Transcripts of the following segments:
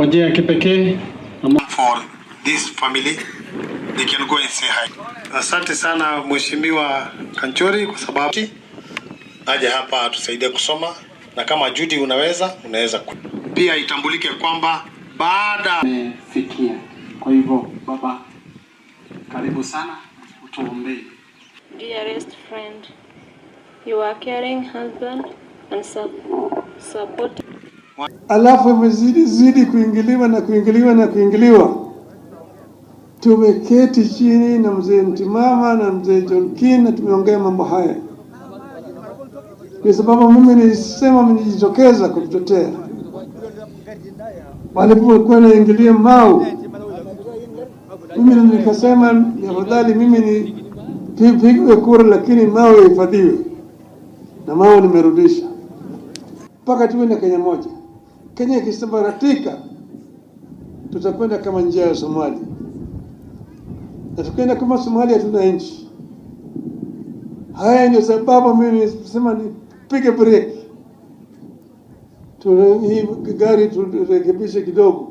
Njia ya kipekee. For this family, they can go and say hi. Asante sana, Mheshimiwa Kanchori, kwa sababu aje hapa atusaidie kusoma, na kama Judy unaweza pia itambulike kwamba baada Amefikia. Kwa hivyo baba, karibu sana, utuombee. Dearest friend, you are caring husband and support Alafu imezidi zidi kuingiliwa na kuingiliwa na kuingiliwa. Tumeketi chini na mzee Ntimama na mzee John King na tumeongea mambo haya, kwa sababu mimi nilisema, mnijitokeza kututetea walipokuwa naingilia Mau, mimi nikasema ni afadhali mimi ni pigwe kura, lakini Mau ihifadhiwe, na Mau nimerudisha mpaka tuwe na Kenya moja. Kenya ikisambaratika, tutakwenda kama njia ya Somalia, na tukienda kama Somalia, hatuna nchi. Haya ndio sababu mimi nisema nipige break tu, hii gari turekebishe kidogo,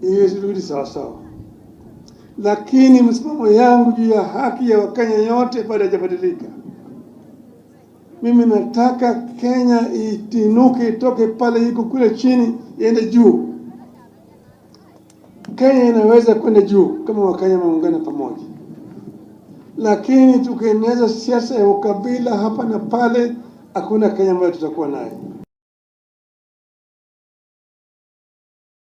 ili irudi sawa sawa, lakini msimamo yangu juu ya haki ya Wakenya yote bado haijabadilika. Mimi nataka Kenya itinuke, itoke pale iko kule chini iende juu. Kenya inaweza kwenda juu kama Wakenya wameungana pamoja, lakini tukieneza siasa ya ukabila hapa na pale, hakuna Kenya ambayo tutakuwa nayo.